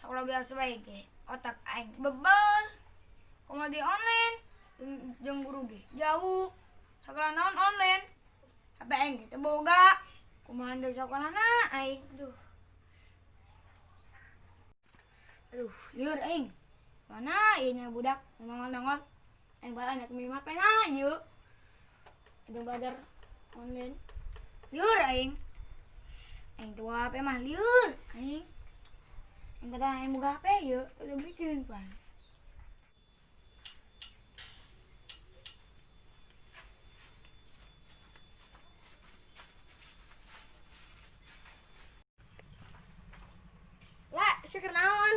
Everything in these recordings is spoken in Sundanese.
Sekolah biasa bae ge. Otak aing bebel. Komo di online jeung guru ge jauh. Sekolah naon online. HP aing ge teu boga. Kumaha deui sakolana aing. Aduh. Aduh, lieur aing. Mana ieu nya budak nongol-nongol. Aing bala nya milih HP na ieu. Aduh belajar online. Lieur aing. Aing tua HP mah lieur aing. Aing kata aing boga HP ieu, udah bikin pan. La, sia keur naon?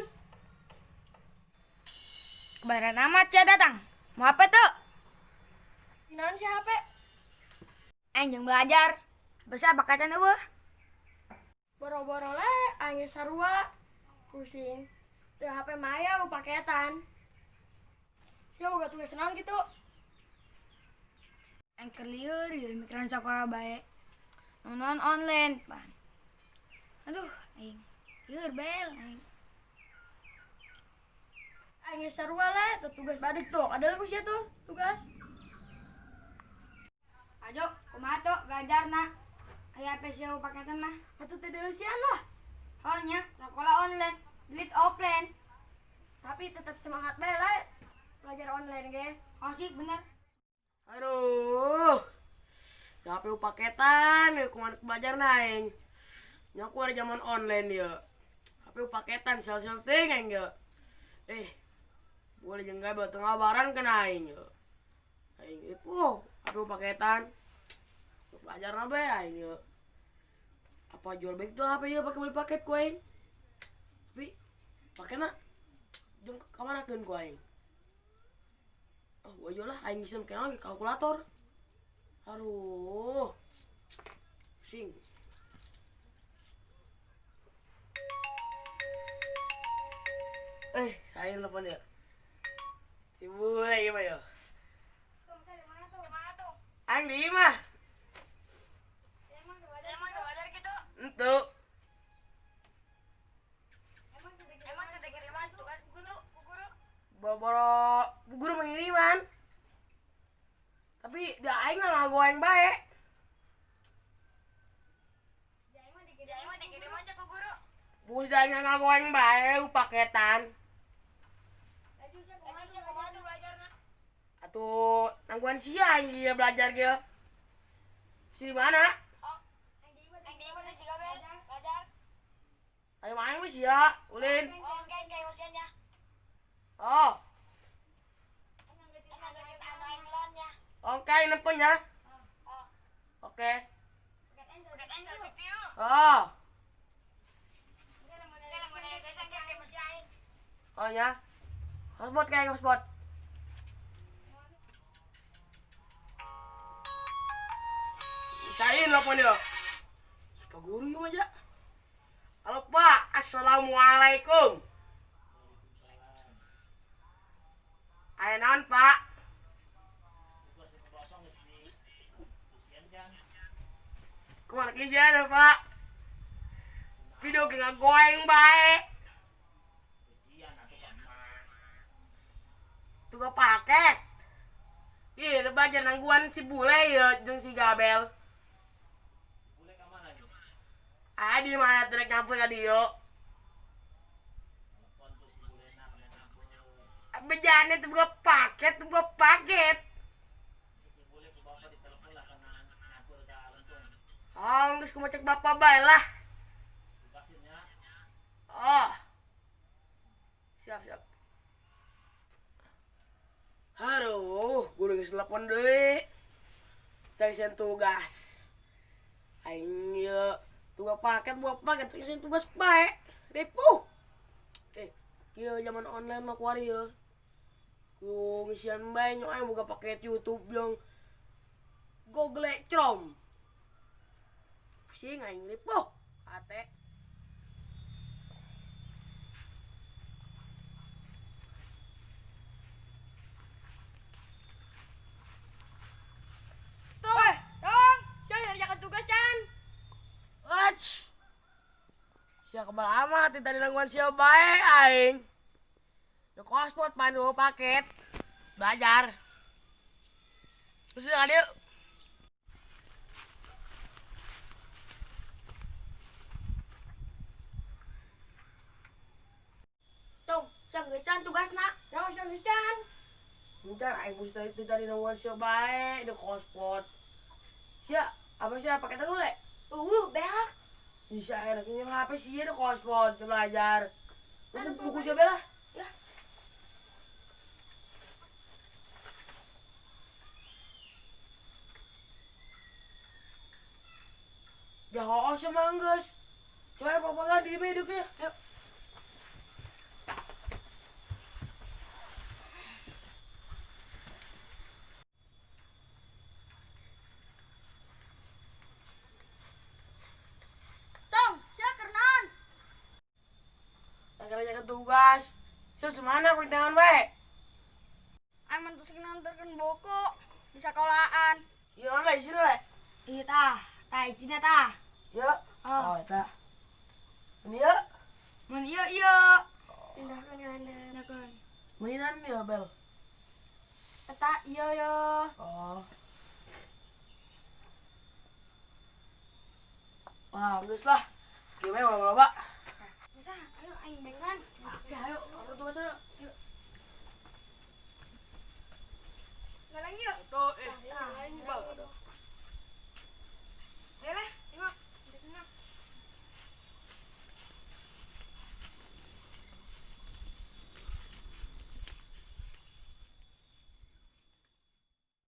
Kebenaran amat sia datang. Mau apa tuh? Naon sia HP? Aing jeung belajar. Bisa paketan eueuh. Boro-boro le, aing ge sarua. Pusing. Teu HP mah aya paketan. Sia boga tugas naon kitu? Aing keur lieur ieu mikiran sakola bae. Nonton online pan. Aduh, aing lieur bel aing. Aing ge sarua le, teu tugas badik tuh. Ada ku sia tuh tugas. Aduh, kumaha tuh belajarna? Aya HP sia paketan mah. Atuh teu deusian lah. Oh nya, sekolah online, duit offline. Tapi tetap semangat bae le. Belajar online ge. Oh sih bener. Aduh. Capek paketan, ya kumaha belajar aing. Nya aku ada zaman online ya. HP paketan sel-sel ting aing ya. Eh, boleh jeung gawe batu ngabaran kena aing ya. Aing ipuh, HP paketan. Belajar na bae aing ya. Apa jual baik tuh HP ya pakai beli paket ku aing. Tapi paketna jeung kamanakeun ku aing. Oh, gua jual lah aing bisa make naon kalkulator. Aduh. Pusing. Eh, saya nelfon ya. Si bule gimana ya? Aing di imah. Entu. Boro-boro bu guru mengiriman. Tapi da aing lah ngagoeng bae. Bu da aing ngagoeng bae paketan. Atuh nangguan sia aing ieu belajar ge. Si di mana? Ayo main wis ya, ulin. Oh. Oke, nelfon ya. Oke. Oh. Oh ya. Hotspot kayak hotspot. Isain nelfon ya. Pak guru yuk aja. Halo Pak, Assalamualaikum. Ayo naon Pak? Kemana kisian Pak? Video kena goeng bae. Tugas paket. Iya, belajar nangguan si bule ya, jeung si Gabel. Ah, di mana trek nyampur ka dieu? Bejane tuh buka paket, tuh buka paket. Oh, geus kumaha cek bapak bae lah. Oh. Siap, siap. Aduh, guru geus telepon deui. Teh tugas. Aing ieu tugas paket buat paket sing tugas bae. Ripuh. Eh, kieu zaman online mah kuari ye. Ku ngisian bae nyo aing boga paket YouTube yang Google Chrome. Pusing aing ripuh. Ate. Tuh, Tong. sia ngerjakan tugas can. Ach. Sia kebal amat tadi nangguan sia bae aing. Di kospot pan bawa paket. Belajar. Terus ada yuk. Tong, sanggecan tugasna. Ya usah pisan. Bentar, aing mesti tadi tadi nangguan sia bae di kospot. Sia, apa sia paketan dulu le? Beak. Bisa enak minjem HP sih di kospot belajar. Buku siapa lah? Ya. Ya hoos sama enggeus. Coba popolan di hidupnya. Yuk. Tong, sia keur naon? Akhirnya tugas. Sia semana kundangan bae? Aing mah tos nganterkeun buku di sekolahan. Iya mana isina le? Iya tah, tah isina tah. Ya. Oh. Oh, eta. Ini ya. Mun ieu ieu. Pindahkeun ka handap. Pindahkeun. Meninan ya, Bel. Eta ieu yo. Oh. Wah, geus lah. Sakieu we loba-loba. Bisa, ayo aing bengan. Oke, ayo, urut tugasnya. Yuk. Galang yuk. Tuh, Aing Bal.